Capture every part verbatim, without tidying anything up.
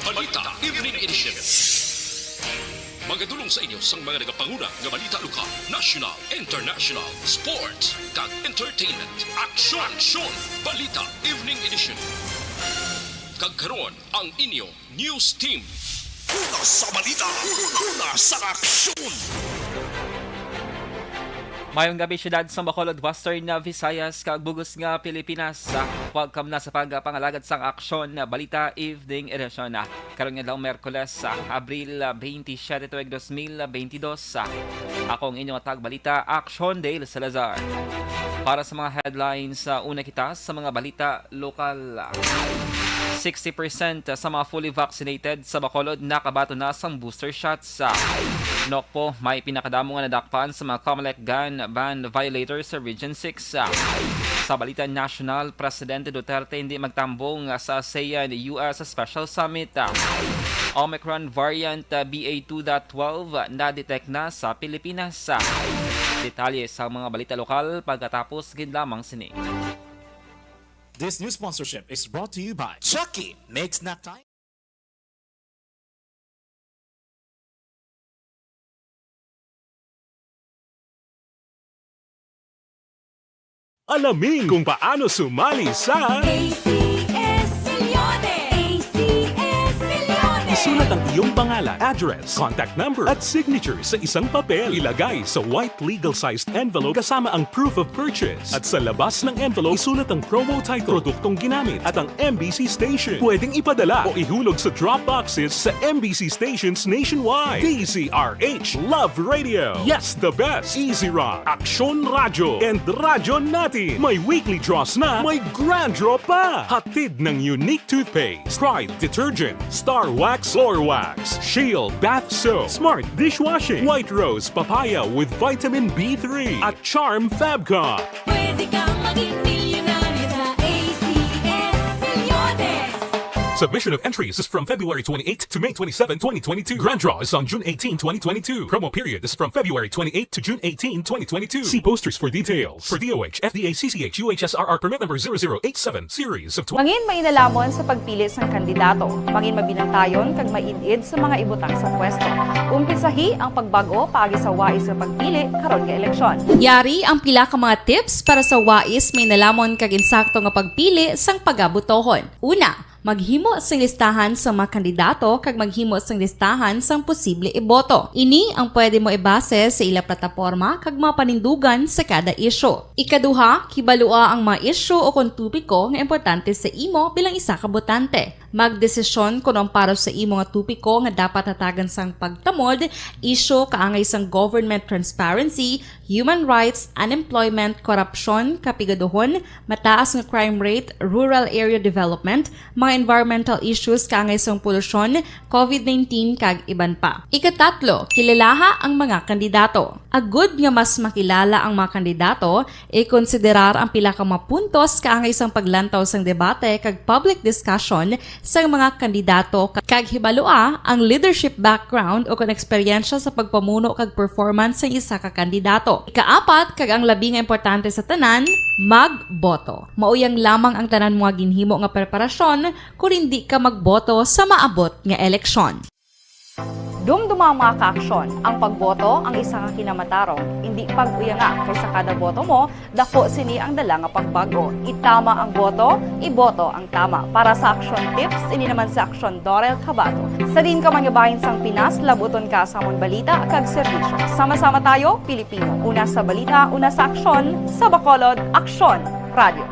Balita Evening Edition. Magadulong sa inyo sang mga nagapanguna nga balita lokal, national, international, sports, kag entertainment. Aksyon! Aksyon! Balita Evening Edition. Kag karon, ang inyo news team. Una sa balita, una sa aksyon. Mayong gabi, siyudad sang Bacolod, Western Visayas, kag bug-os nga Pilipinas. Ah, welcome na sa pagpangalagad sang Aksyon Balita Evening Edition. Ah, karon nga adlaw, Miyerkules, ah, Abril, ah, twenty-seven, tuig dos mil twenty-two. Ah, ako ang inyong tagbalita, Aksyon Dale Salazar. Para sa mga headlines, ah, una kita sa mga balita lokal. Sixty percent sa mga fully vaccinated sa Bacolod nakabaton na sang booster shots. Nokpo, may pinakadamo nga nadakpan sa mga Comelec gun ban violators sa Region six. Sa balita nasyonal, Presidente Duterte hindi magtambong sa ASEAN U S Special Summit. Omicron variant, B A two dot twelve na-detect na sa Pilipinas. Detalye sa mga balita lokal pagkatapos gid lamang sini. This news sponsorship is brought to you by Chucky makes nap time. Alamin kung paano sumali sa A C S Millones. A C S Millones. Isulat ang iyong pangalan, address, contact number, at signature sa isang papel. Ilagay sa white legal-sized envelope kasama ang proof of purchase. At sa labas ng envelope, isulat ang promo title, produktong ginamit, at ang M B C station. Pwedeng ipadala o ihulog sa drop boxes sa M B C stations nationwide. D Z R H Love Radio. Yes, the best. Easy Rock, Aksyon Radyo, and Radyo Natin. May weekly draws na, may grand draw pa. Hatid ng Unique Toothpaste, Pride Detergent, Star Wax Floor Wax, Shield Bath Soap, Smart Dishwashing, White Rose Papaya with Vitamin B three, at Charm Fabcon. Pwede kang maging milyonaryo sa A C S Milyones. Submission of entries is from February twenty-eighth to May twenty-seven, twenty twenty-two. Grand draw is on June eighteen, twenty twenty-two. Promo period is from February twenty-eighth to June eighteen, twenty twenty-two. See posters for details. For D O H, F D A, C C H, U H S R R permit number zero zero eight seven, series of twenty. Mangin mainalamon sa pagpili sang kandidato. Mangin mabinantayon kag maid-id sa mga ibutang sa pwesto. Umpisahi ang pagbag-o paagi sa wais nga pagpili karon nga eleksyon. Yari ang pila ka mga tips para sa wais mainalamon kag insakto nga pagpili sang pagabotohon. Una, maghimo sing listahan sa mga kandidato kag maghimo sing listahan sang posible iboto. Ini ang pwede mo ibase sa ila plataporma kag mga panindugan sa kada isyu. Ikaduha, kibalua ang mga isyu o kon topiko nga importante sa imo bilang isa ka botante. Magdesisyon kon ang para sa imo nga topiko nga dapat hatagan sang pagtamod, isyu kaangay sang government transparency, human rights, unemployment, korupsyon, kapigaduhon, mataas nga crime rate, rural area development, mga environmental issues kaangay sang polusyon, covid nineteen, kag iban pa. Ikatatlo, kilalaha ang mga kandidato. Agud nga mas makilala ang mga kandidato, ikonsiderar ang pila ka mga puntos kaangay sang paglantaw sang debate kag public discussion sang mga kandidato, kag hibalua ang leadership background o kon eksperyensya sa pagpamuno kag performance sang isa ka kandidato. Ikaapat, kag ang labi nga importante sa tanan, magboto. Mauyang lamang ang tanan mo nga ginhimo nga preparasyon kon indi ka magboto sa maabot nga eleksyon. Dumduma ang mga kaaksyon. Ang pagboto ang isa ka kinamatarong. Indi pag-uyanga, kay sa kada boto mo, dako sini ang dala nga pagbag-o. Itama ang boto, iboto ang tama. Para sa aksyon tips, ini naman si Aksyon Dorel Cabato. Sa diin ka man nga bahin sang Pinas, labuton ka sa amon balita kag serbisyo. Sama-sama tayo, Pilipino. Una sa balita, una sa aksyon, sa Bacolod, Aksyon Radio.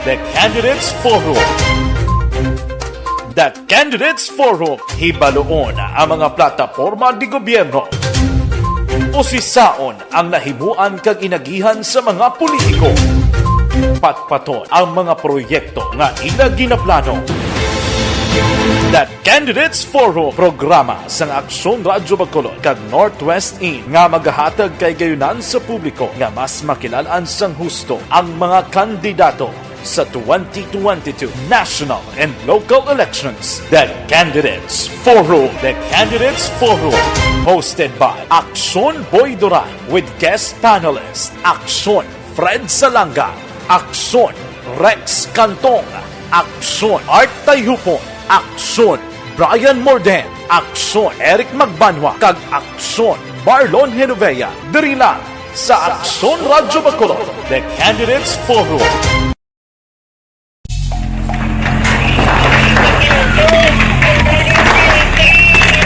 The Candidates Forum. The Candidates Forum. Hibaluon ang mga plataporma de gobyerno. Usisaon ang nahimuan kag inagihan sa mga politiko. Patpaton ang mga proyekto nga ila ginaplano. The Candidates Forum, programa sang Aksyon Radyo Bacolod kag Northwest In nga magahatag kahigayonan sa publiko nga mas makilal-an sang husto ang mga kandidato sa twenty twenty-two national and local elections. The Candidates Forum. The Candidates Forum, hosted by Aksyon Boy Duran with guest panelist Aksyon Fred Salanga, Aksyon Rex Cantong, Aksyon, Art Tayhupon. Aksyon, Brian Morden. Aksyon, Eric Magbanwa. Kag Aksyon, Marlon Genovea. Diri lang sa Aksyon Radyo Bacolod, The Candidates Forum.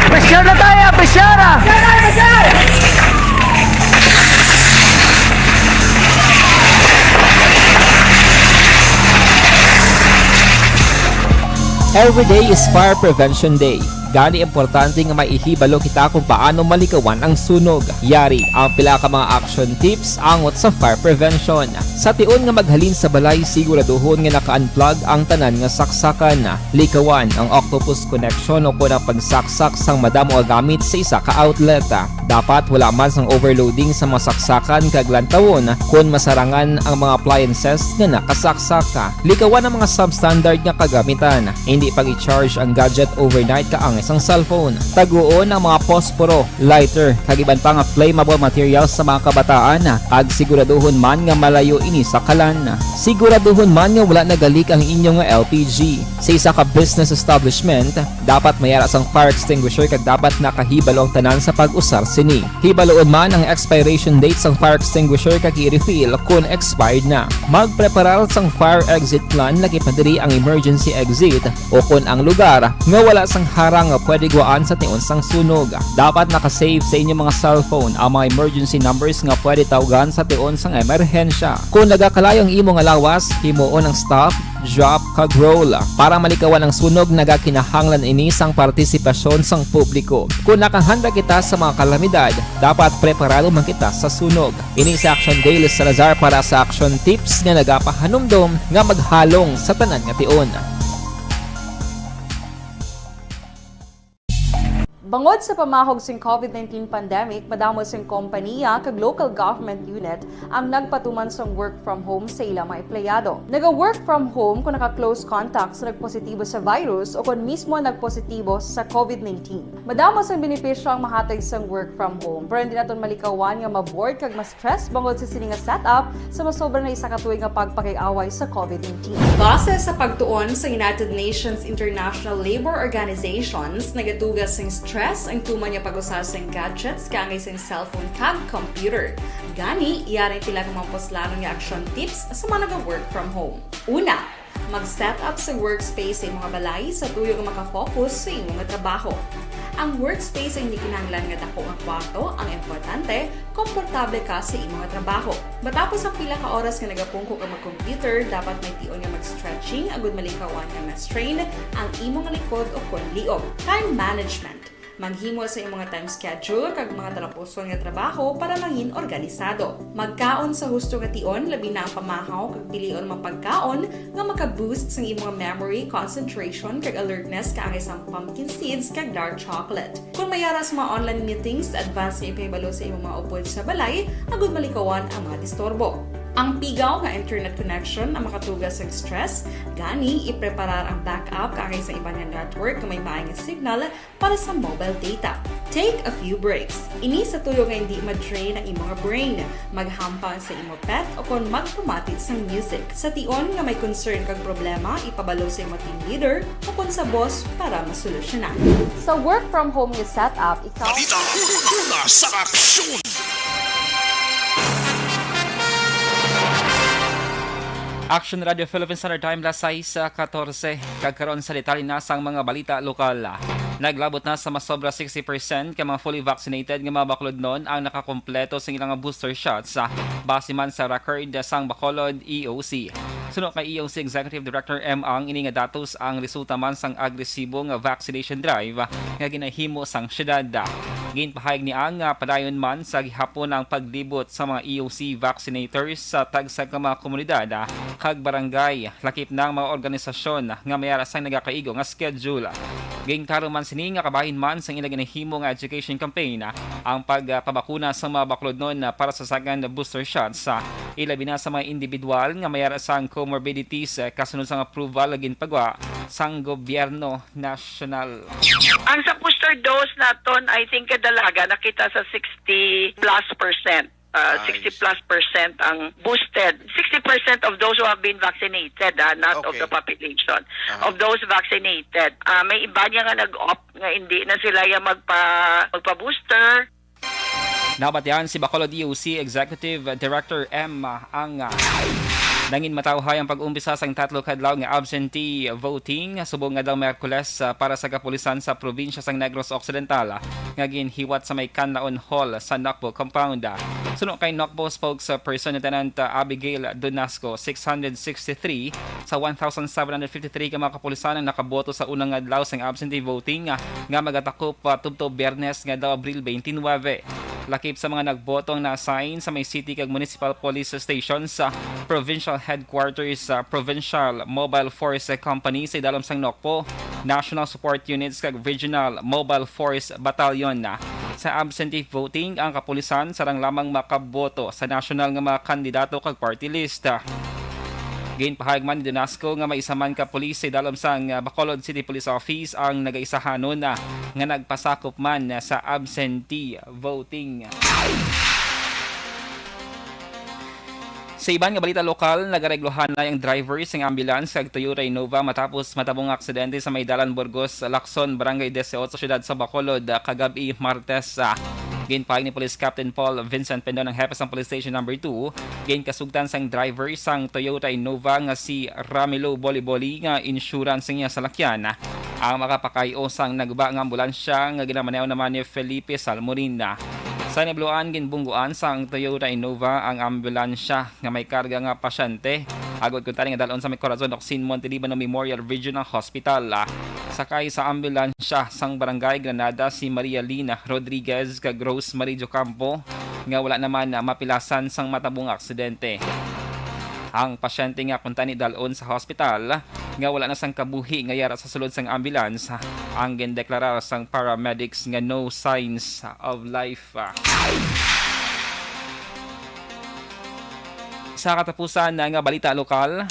Pressure na tayo! Pressure, ah! Every day is Fire Prevention Day. Gani, importante nga may ihibalo kita kung paano malikawan ang sunog. Yari ang pila ka mga action tips angot sa fire prevention. Sa tion nga maghalin sa balay, siguraduhon nga naka-unplug ang tanan nga saksakan. Likawan ang octopus connection o kon ang pagsaksak sang madamo nga gamit sa isa ka outlet. Dapat wala man sang overloading sa mga saksakan kag lantawon kon masarangan ang mga appliances nga nakasaksak. Likawan ang mga substandard nga kagamitan. Hindi pag-i-charge ang gadget overnight kaangay sang cellphone. Taguon ang mga posporo, lighter, kag iban pa nga flammable materials sa mga kabataan, kag siguraduhon man nga malayo ini sa kalan. Siguraduhon man nga wala nagalik ang inyo nga L P G. Sa isa ka business establishment, dapat may ara sang fire extinguisher kag dapat nakahibalo ang tanan sa pag-usar sini. Hibaluon man ang expiration date sang fire extinguisher kag i-refill kon expired na. Magpreparar sang fire exit plan, lakip na diri ang emergency exit, o kon ang lugar nga wala sang harang nga pwede gwaan sa tion sang sunog. Dapat naka-save sa inyo mga cellphone ang mga emergency numbers nga pwede tawgan sa tion sang emerhensya. Kon nagakalayo ang imo nga lawas, himuon ang stop, drop, kag roll. Para malikawan ang sunog, nagakinahanglan ini sang partisipasyon sang publiko. Kon nakahanda kita sa mga kalamidad, dapat preparado man kita sa sunog. Ini si Action Dale Salazar para sa Action Tips nga nagapahanumdom nga maghalong sa tanan nga tion. Bangod sa pamahog sing COVID nineteen pandemic, madamo sing kompaniya kag local government unit ang nagpatuman sang work from home sa ila mga empleyado. Naga-work from home kon naka-close contact sa nagpositibo sa virus o kon mismo nagpositibo sa COVID nineteen. Madamo sang benepisyo ang mahatag sang work from home, pero hindi naton malikawan nga ma-bored kag ma-stress bangod sa sini nga setup sa masobra na isa ka tuig nga pagpakig-away sa COVID nineteen. Base sa pagtuon sa United Nations International Labor Organizations, nagatuga sing stress ang tuman nga pag-usa sing gadgets kaangay sing cellphone kag computer. Gani, yari ang pila ka mga puslanon nga action tips sa mga naga-work from home. Una, mag-set up sa workspace sa imo nga balay sa tuyo nga maka-focus sa imo nga trabaho. Ang workspace ang hindi kinahanglan nga dako nga kwarto, ang importante, komportable ka sa imo nga trabaho. Matapos ang pila ka oras nga nagapungko ka mag-computer, dapat may tion nga mag-stretching agud malikawan nga ma-strain ang imo nga likod o kon liog. Time management. Maghimo sa imo nga time schedule kag mga talapuson nga trabaho para mangin organisado. Magkaon sa husto nga tion, labi na ang pamahaw, kag pilion ang mga pagkaon nga maka-boost sang imo nga memory, concentration, kag alertness kaangay sang pumpkin seeds kag dark chocolate. Kon may ara sa mga online meetings, advance nga ipahibalo sa imo mga upod sa balay agud malikawan ang mga disturbo. Ang pigaw nga internet connection ang makatuga sang stress, gani ipreparar ang backup kaangay sa iban nga network nga may maay nga signal para sa mobile data. Take a few breaks. Ini sa tuyo nga hindi ma-drain ang imo nga brain. Maghampang sa imo pet o kon magpamati sang music. Sa tion nga may concern kag problema, ipabalo sa imo team leader o kon sa boss para masolusyonan. Sa work from home nga setup, ikaw Balita, una sa aksyon. Action Radio Philippines Standard Time, alas sais katorse. Kag karon sa detalye na sang mga balita lokal. Naglabot na sa masobra sixty percent ka mga fully vaccinated nga mga baklodnon ang nakakompleto sing ilang booster shots, ah, base man sa record sang Bacolod E O C. Suno kay E O C Executive Director M Ang, ini nga datos ang resulta man sang agresibo nga vaccination drive nga ginahimo sang syudad. Ginpahayag ni Ang nga padayon man sa gihapon ang paglibot sa mga E O C vaccinators sa tagsa ka mga komunidad, ah, kag barangay, lakip na ang mga organisasyon nga may ara sang nagakaigo nga schedule. Ginkaron man sini nga kabahin man sang ila ginahimo nga education campaign, ah, ang pagpabakuna sa mga baklodnon, ah, para sa second booster shots, ah, ilabi na sa mga individual nga may ara sang comorbidities, ah, kasunod sang approval nga ginpagwa sang gobyerno nasyonal. Ang sa booster dose naton, I think, kadalagan nakita sa sixty plus percent. Ah, Nice. sixty plus percent ang boosted. Sixty percent of those who have been vaccinated, ah, not of Okay. the population. Aha. Of those vaccinated. Ah, may iba niya nga nag-opt nga hindi na sila ya magpa-, magpa-booster. Nabatian si Bacolod D O C Executive Director M ang, ah, nangin matawhay ang pag-umpisa sang tatlo ka adlaw nga absentee voting subong nga daw Miyerkules, ah, para sa kapulisan sa probinsya sang Negros Occidental, ah, nga ginhiwat sa may Canlaon Hall sa Nocbo Compound. Suno kay Nocbo spokesperson Lieutenant, ah, Abigail Donasco, six hundred sixty-three sa one thousand seven hundred fifty-three ka mga kapulisan ang nakaboto sa unang adlaw sang absentee voting, ah, nga magatakop, ah, tubtob Biyernes nga daw Abril twenty-nine. Lakip sa mga nagboto ang na-assign sa may city kag municipal police stations, sa provincial headquarters, sa Provincial Mobile Force Company sa idalom sang Nocbo, National Support Units kag Regional Mobile Force Battalion. Sa absentee voting, ang kapulisan sarang lamang makaboto sa nasyonal nga mga kandidato kag party list. Ginpahayag man ni Donasco nga may isa man ka pulis sa idalom sang, ah, Bacolod City Police Office ang nagaisahanon, ah, nga nagpasakop man sa absentee voting. Sa iban nga balita lokal, nagareglohan na ang driver sang ambulance kag Toyota Innova matapos matabong aksidente sa may Dalan Burgos, Lacson, Barangay Dieciocho, siyudad sa Bacolod, ah, kagab-i, Martes. Ah, ginpahayag ni Police Captain Paul Vincent Pendon, ang hepe sang Police Station Number Two, ginkasugtan sang driver sang Toyota Innova nga si Ramilo Boliboli nga insurance niya sa lakyan ang makapakayo sang naguba nga ambulansya nga ginamaneho naman ni Felipe Salmorin. Sa nibluan, ginbungguan sang Toyota Innova ang ambulansya nga may karga nga pasyente, agod kuntani nga dalon sa may Corazon Ocsin Monte Libano Memorial Regional Hospital. Sakay sa ambulansya sang Barangay Granada si Maria Lina Rodriguez kag Rosemary Jocampo, nga wala naman mapilasan sang matabong aksidente. Ang pasyente nga kuntani dalon sa hospital, nga wala na sang kabuhi nga yara sa sulod sang ambulance, ang gindeklarar sang paramedics nga no signs of life. Sa katapusan nga balita lokal,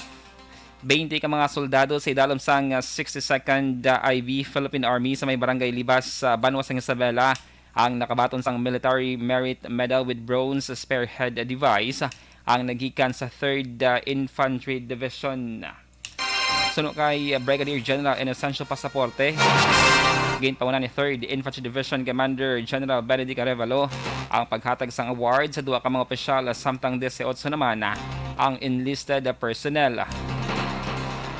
twenty ka mga soldado sa idalom sang sixty-second I V Philippine Army sa may Barangay Libas, sa banwa sang Isabela, ang nakabaton sang Military Merit Medal with Bronze Spearhead Device, ang naggikan sa Third, uh, Infantry Division. Suno kay, uh, Brigadier General Inocencio Pasaporte, ginpauna ni Third Infantry Division Commander General Benedict Arevalo ang paghatag sang award sa duha ka mga opisyal, samtang dieciocho naman ang enlisted personnel.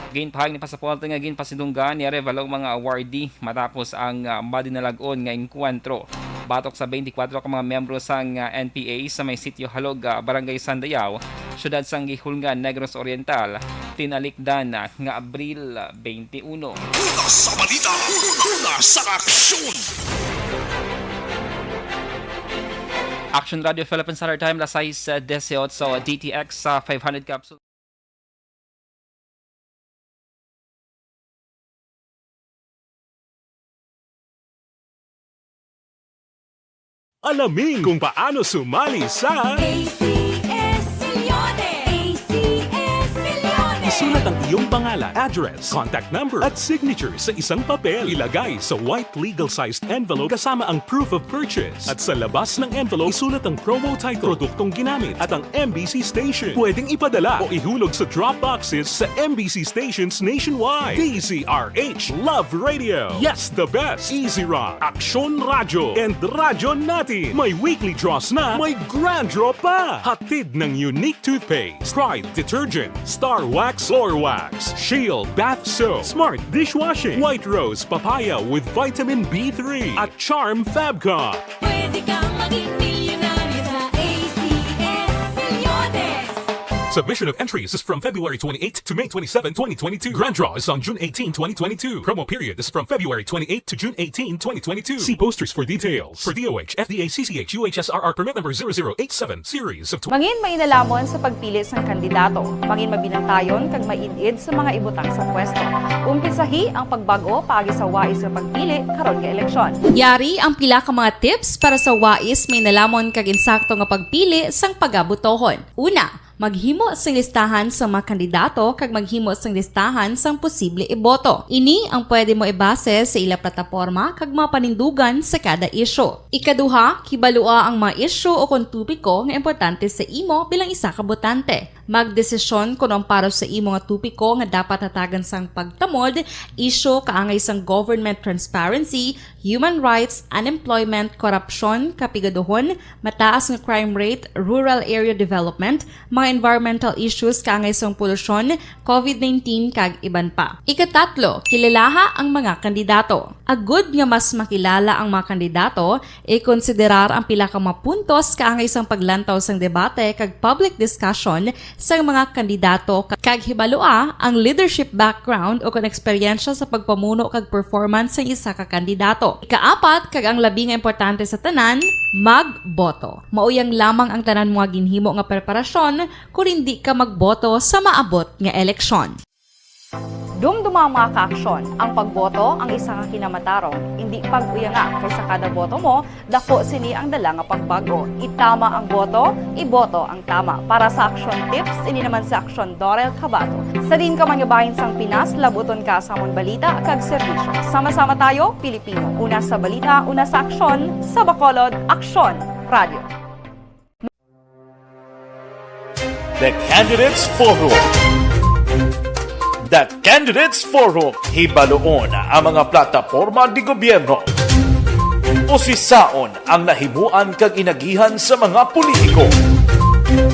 Ginpahayag ni Pasaporte nga ginpasidunggan ni Arevalo ang mga awardee matapos ang, ah, madinalag-on nga engkwentro batok sa twenty-four ka mga miyembro sang, ah, N P A sa may Sitio Halog, ah, Barangay Sandayao, siyudad sang Guihulngan, Negros Oriental, tinalikdan, ah, nga Abril, ah, twenty-one. Una sa balita, una sa aksyon. Action Radio Philippine Standard Time, las sais, ah, dieciocho, D T X, ah, five hundred capsule. Alamin kung paano sumali sa A C S Milyones! A C S Milyones! Isulat ang iyong pangalan, address, contact number, at signature sa isang papel. Ilagay sa white legal-sized envelope kasama ang proof of purchase. At sa labas ng envelope, isulat ang promo title, produktong ginamit, at ang M B C station. Pwedeng ipadala o ihulog sa drop boxes sa M B C stations nationwide. D Z R H Love Radio. Yes, the best. Easy Rock, Aksyon Radyo, and Radyo Natin. May weekly draws na, may grand draw pa. Hatid ng Unique Toothpaste, Pride Detergent, Star Wax Floor Wax, Shield Bath Soap, Smart Dishwashing, White Rose Papaya with Vitamin B three, at Charm Fabcon. Pwede kang maging milyonaryo sa A C S Milyones. Submission of entries is from February twenty-eight to May twenty-seven, twenty twenty-two. Grand draw is on June eighteen, twenty twenty-two. Promo period is from February twenty-eight to June eighteen, twenty twenty-two. See posters for details. For D O H, F D A, C C H, U H S R R permit number zero zero eight seven, series of tw- Mangin mainalhamon sa pagpili sang kandidato. Mangin mabinantayon kag maid-id sa mga ibutang sa pwesto. Umpisahi ang pagbag-o paagi sa wais nga pagpili karon nga eleksyon. Yari ang pila ka mga tips para sa wais, mainalhamon kag insakto nga pagpili sang pagabotohon. Una, Maghimo sing listahan sang mga kandidato kag maghimo sing listahan sang posible iboto. Ini ang pwede mo ibase sa ila plataporma kag mga panindugan sa kada isyu. Ikaduha, kibalua ang mga isyu o kon topiko nga importante sa imo bilang isa ka botante. Magdesisyon kon ang para sa imo nga topiko nga dapat hatagan sang pagtamod, isyu kaangay sang government transparency, human rights, unemployment, korupsyon, kapigaduhon, mataas nga crime rate, rural area development, mga environmental issues kaangay sang polusyon, covid nineteen, kag iban pa. Ikatatlo, kilalaha ang mga kandidato. Agud nga mas makilala ang mga kandidato, ikonsiderar ang pila ka mga puntos kaangay sang paglantaw sang debate kag public discussion sang mga kandidato ka-, kag hibalua ang leadership background o kon eksperyensya sa pagpamuno kag performance sang isa ka kandidato. Ikaapat, kag ang labi nga importante sa tanan, magboto. Mao yang lamang ang tanan mo nga ginhimo nga preparasyon kon hindi ka magboto sa maabot nga eleksyon. Dumduma, mga ka-aksyon, ang pagboto ang isa ka kinamatarong, indi pag-uyanga, kay sa kada boto mo, dako sini ang dala nga pagbag-o. Itama ang boto, iboto ang tama. Para sa Aksyon Tips, ini naman si Aksyon Dorel Cabato. Sa diin ka man nga bahin sang Pinas, labuton ka sa amon balita kag serbisyo. Sama-sama tayo, Pilipino. Una sa balita, una sa aksyon, sa Bacolod, Aksyon Radio. The Candidates Forum. The Candidates Forum. Hibaluon ang mga plataporma di gobyerno. Usisaon ang nahimuan kag inagihan sa mga politiko.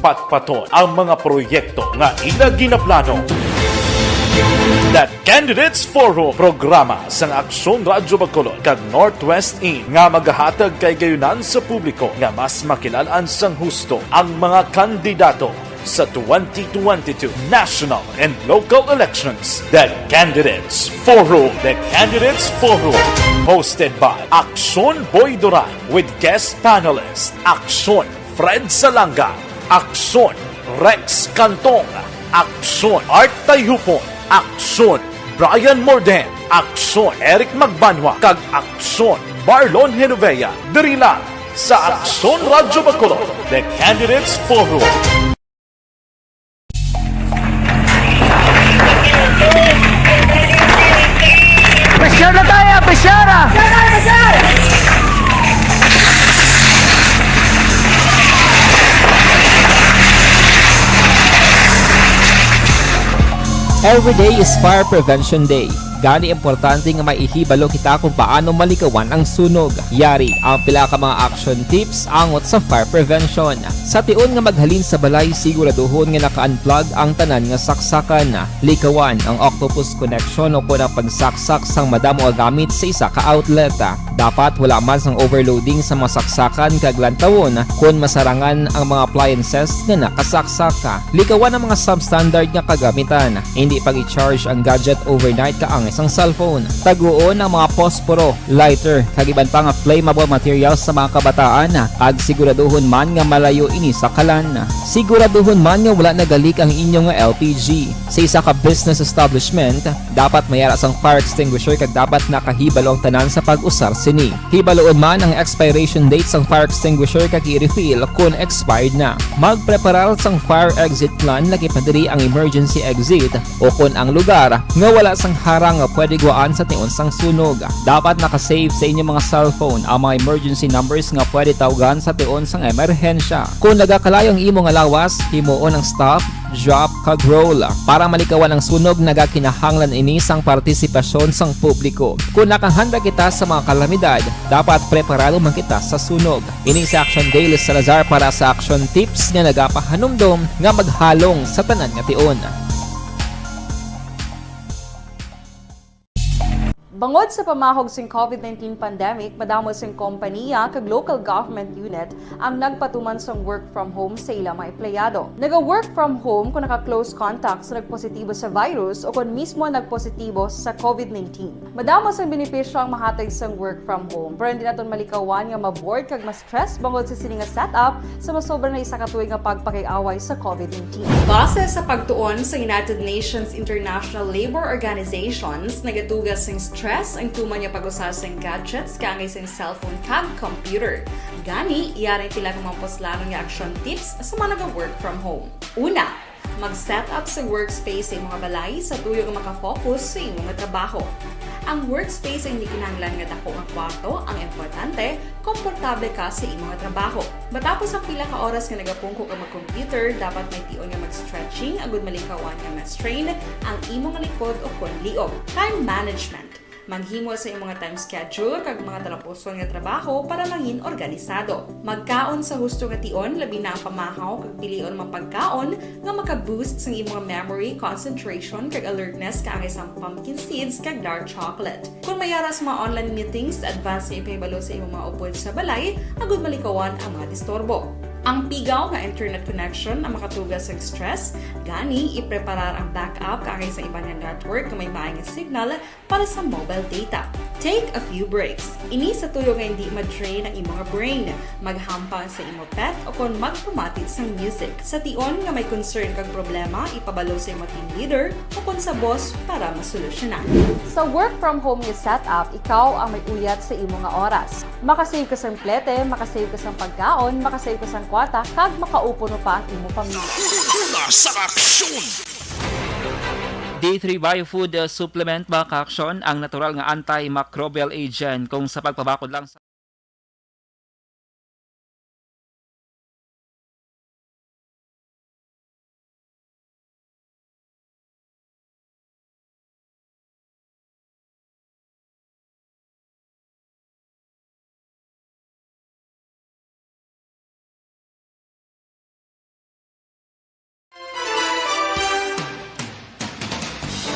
Patpaton ang mga proyekto nga ila ginaplano. The Candidates Forum, programa sang Aksyon Radyo Bacolod kag Northwest In nga magahatag kay gayunan sa publiko nga mas makilal-an sang husto ang mga kandidato sa twenty twenty-two national and local elections. The Candidates Forum. The Candidates Forum, hosted by Aksyon Boy Duran with guest panelist Aksyon Fred Salanga, Aksyon Rex Cantong, Aksyon Art Tayhupon, Aksyon Brian Morden, Aksyon Eric Magbanwa, kag Aksyon Marlon Genovea. Diri lang sa Aksyon Radyo Bacolod, The Candidates Forum. Pressure na tayo, pressure na! Every day is Fire Prevention Day. Gani, importante nga may ihibalo kita kung paano malikawan ang sunog. Yari ang pila ka mga action tips angot sa fire prevention. Sa tion nga maghalin sa balay, siguraduhon nga naka-unplug ang tanan nga saksakan. Likawan ang octopus connection o kon ang pagsaksak sang madamo nga gamit sa isa ka outlet. Dapat wala man sang overloading sa mga saksakan kag lantawon kon masarangan ang mga appliances nga nakasaksak. Likawan ang mga substandard nga kagamitan. Hindi pag-i-charge ang gadget overnight kaangay sang cellphone. Taguon ang mga posporo, lighter, kag iban pa nga flammable materials sa mga kabataan, kag siguraduhon man nga malayo ini sa kalan. Siguraduhon man nga wala nagalik ang inyo nga L P G. Sa isa ka business establishment, dapat may ara sang fire extinguisher kag dapat nakahibalo ang tanan sa pag-usar sini. Hibaluon man ang expiration date sang fire extinguisher kag i-refill kon expired na. Magpreparar sang fire exit plan, lakip na diri ang emergency exit o kon ang lugar nga wala sang harang nga pwede guwaan sa tion sang sunog. Dapat naka-save sa inyo mga cellphone ang mga emergency numbers nga pwede tawgan sa tion sang emerhensya. Kon nagakalayo ang imo nga lawas, himuon ang stop, drop, kag roll. Para malikawan ang sunog, nagakinahanglan ini sang partisipasyon sang publiko. Kon nakahanda kita sa mga kalamidad, dapat preparado man kita sa sunog. Ini si Action Daily Salazar para sa Action Tips nga nagapahanumdom nga maghalong sa tanan nga tion. Bangod sa pamahog sing covid nineteen pandemic, madamo sing kompaniya kag local government unit ang nagpatuman sang work from home sa ila mga empleyado. Naga-work from home kung naka-close contact sa nagpositibo sa virus o kon mismo nagpositibo sa covid nineteen. Madamo sang benepisyo ang mahatag sang work from home, pero hindi naton malikawan nga ma-bored kag ma-stress bangod sa sini nga setup sa masobra na isa ka tuig nga pagpakig-away sa covid nineteen. Base sa pagtuon sa United Nations International Labour Organizations, nagadugang sing stress stress ang tuman nga pag-usa sang gadgets kaangay sang cellphone kag computer. Gani, yari sila kung mga puslanon nga action tips sa mga naga-work from home. Una, mag-set up sa workspace sa imong balay sa tuyo nga makafocus sa imong trabaho. Ang workspace ay hindi kinahanglan nga dako nga kwarto ang importante, komportable ka sa imong trabaho. Matapos ang pila ka oras nga nagapungko ka mag-computer, dapat may tion nga mag-stretching agud malikawan nga ma-strain ang imong likod o kon liog. Time management. Maghimo sa imong mga time schedule kag mga talapuson nga trabaho para mangin organisado. Magkaon sa husto nga tion, labi na ang pamahaw kag pilion mga pagkaon nga maka-boost sang imong memory, concentration, kag alertness kaangay sang pumpkin seeds kag dark chocolate. Kung may ara sa mga online meetings, advance nga ipahibalo sa imong mga upod sa balay agud malikawan ang mga disturbo. Ang pigaw nga internet connection ang makatuga sa stress, gani ipreparar ang backup kaangay sa iban nga network nga may maay nga signal para sa mobile data. Take a few breaks. Ini sa tuyo nga hindi ma-drain ang imo nga brain. Maghampang sa imo pet o kon magpamati sang music. Sa tion nga may concern kag problema, ipabalo sa imo team leader o kon sa boss para masolusyonan. Sa work from home nga setup, ikaw ang may uyat sa imo nga oras. Makasave ka sang plete, makasave ka sang pagkaon, makasave ka sang kwarta, kag makaupo pa ang imo pamilya. Una sa aksyon! D three Bio Food, uh, Supplement, mga ka-aksyon, ang natural nga antimicrobial agent kung sa pagpabakod lang sa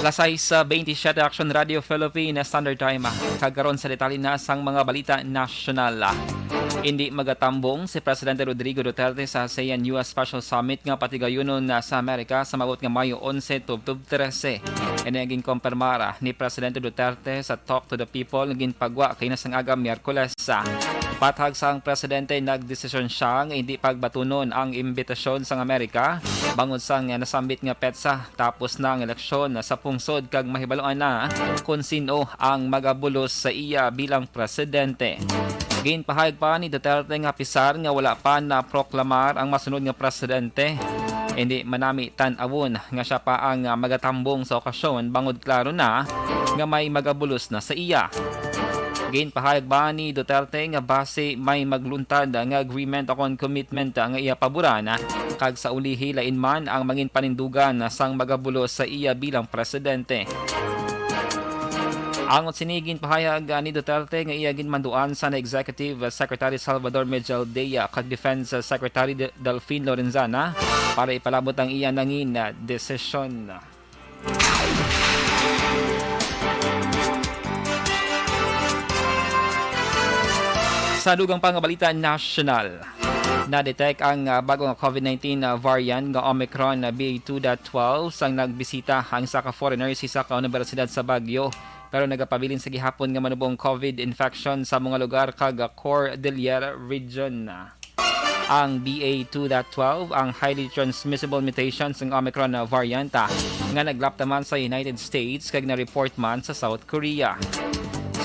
Alas sais, ah, bentisiete, Action Radio Philippines Standard Time, ah, kag karon sa detalye na sang mga balita nasyonal, ah. Indi magatambong si Presidente Rodrigo Duterte sa ASEAN U S Special Summit nga patigayunon na sa Amerika sa maabot nga Mayo onse tubtob trese. Ini ang ginkompirmar, ah, ni Presidente Duterte sa Talk to the People nga ginpagwa kay na sang aga Miyerkules. Bathag sang presidente, nagdesisyon siya nga hindi pagbatunon ang imbitasyon sang Amerika bangod sang nasambit nga petsa tapos na ang eleksyon sa pungsod kag mahibaluan na kon sin-o ang magabulos sa iya bilang presidente. Ginpahayag pa ni Duterte nga apisar nga wala pa naproklamar ang masunod nga presidente, hindi man nami tan-awon nga sia pa ang, ah, magatambong sa okasyon bangod klaro na nga may magabulos na sa iya. Ginpahayag pa ni Duterte nga basi may magluntad nga agreement o kon commitment nga iya paboran, kag sa ulihi lain man ang mangin panindugan sang magabulos sa iya bilang presidente. Angot sini, ginpahayag ni Duterte nga iya ginmanduan sa Executive Secretary Salvador Mejaldea kag Defense Secretary De-, Delfin Lorenzana para ipalabot ang iya nangin desisyon. Sa dugang pa nga balita nasyonal, na-detect ang, ah, bago nga COVID nineteen, ah, variant nga Omicron, ah, B A two dot twelve sang nagbisita ang isa ka foreigner sa isa ka universidad sa Baguio, pero nagapabilin sa gihapon nga manubong COVID infection sa mga lugar kag, ah, Cordillera region. Ang B A two dot twelve ang highly transmissible mutation sang Omicron variant, ah, nga naglapta man sa United States kag na-report man sa South Korea.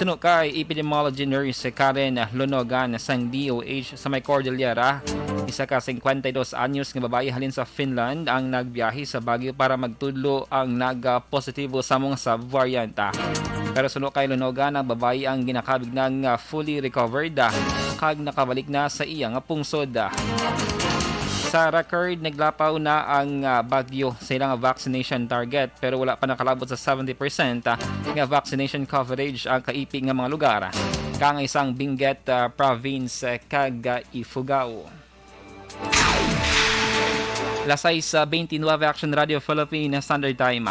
Suno kay epidemiology nurse Karen Lonogan sang D O H sa may Cordillera, isa ka singkwenta y dos anyos nga babayi halin sa Finland ang nagbiyahe sa Baguio para magtudlo ang nagapositibo sa mga subvariant. Pero suno kay Lonogan, ang babayi ang ginakabig na nga fully recovered, ah, kag nakabalik na sa iya nga pungsod. Sa record, naglapaw na ang, ah, Baguio sa ilang vaccination target, pero wala pa nakalabot sa seventy percent, ah, nga vaccination coverage ang kaipi nga mga lugar, kaangay sang Benguet, ah, Province, ah, kag, ah, Ifugao. Alas sais, ah, bentisiete, Action Radio Philippines Standard Time.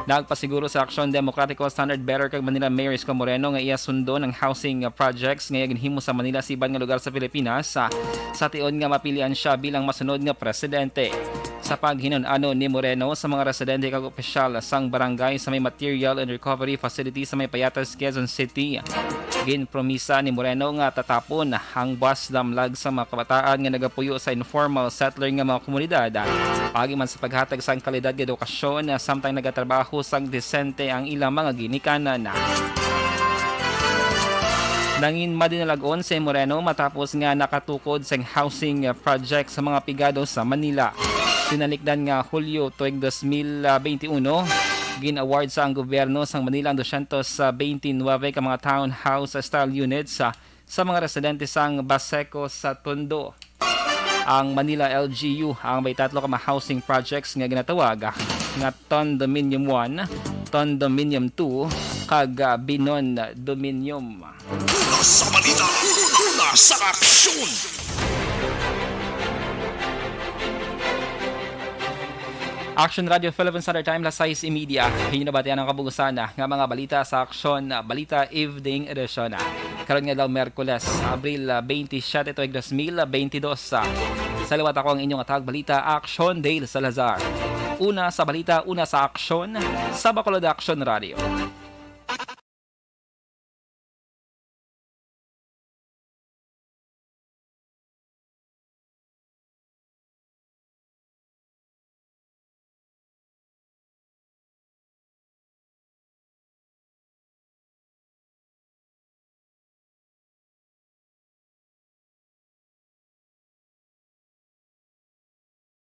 Nagpasiguro sa Aksyon Demokratiko Standard Bearer kag Manila Mayor Isko Moreno nga iya sundon ang housing, ah, projects nga iya ginhimo sa Manila sa iban nga lugar sa Pilipinas, ah, sa tion nga mapilian siya bilang masunod nga presidente. Sa paghinun-ano ni Moreno sa mga residente kag opisyal sang barangay sa may Material and Recovery Facility sa may Payatas, Quezon City, ginpromisa ni Moreno nga tatapon ang buas damlag sa mga kabataan nga nagapuyo sa informal settler nga mga komunidad, paagi man sa paghatag sang kalidad nga edukasyon, samtang nagatrabaho sang desente ang ilang mga ginikanan. Nangin madinalag-on si Moreno matapos nga nakatukod sang housing project sa mga pigado sa Manila. Tinalikdan nga Hulyo tuig dos mil benti uno, gin-award sa ang gobyerno sang Manila ang dosyentos benti nuebe ka mga townhouse style units sa, sa mga residente sang Baseco sa Tondo. Ang Manila L G U ang may tatlo ka mga housing projects nga ginatawag nga Tondominium one, Tondominium two, kag ah, Binon Dominium. Una sa balita, una sa aksyon. Action Radio Philippine Standard Time, las sais y media. Inyo nabatian ang kabug-usan nga mga balita sa Aksyon Balita Evening Edition. Karon nga adlaw, Miyerkules, Abril ah, benti siyete, tuig dos mil benti dos. Sa liwat, ako ang inyong atag balita, Aksyon Dale Salazar. Una sa balita, una sa aksyon, sa Bacolod Action Radio.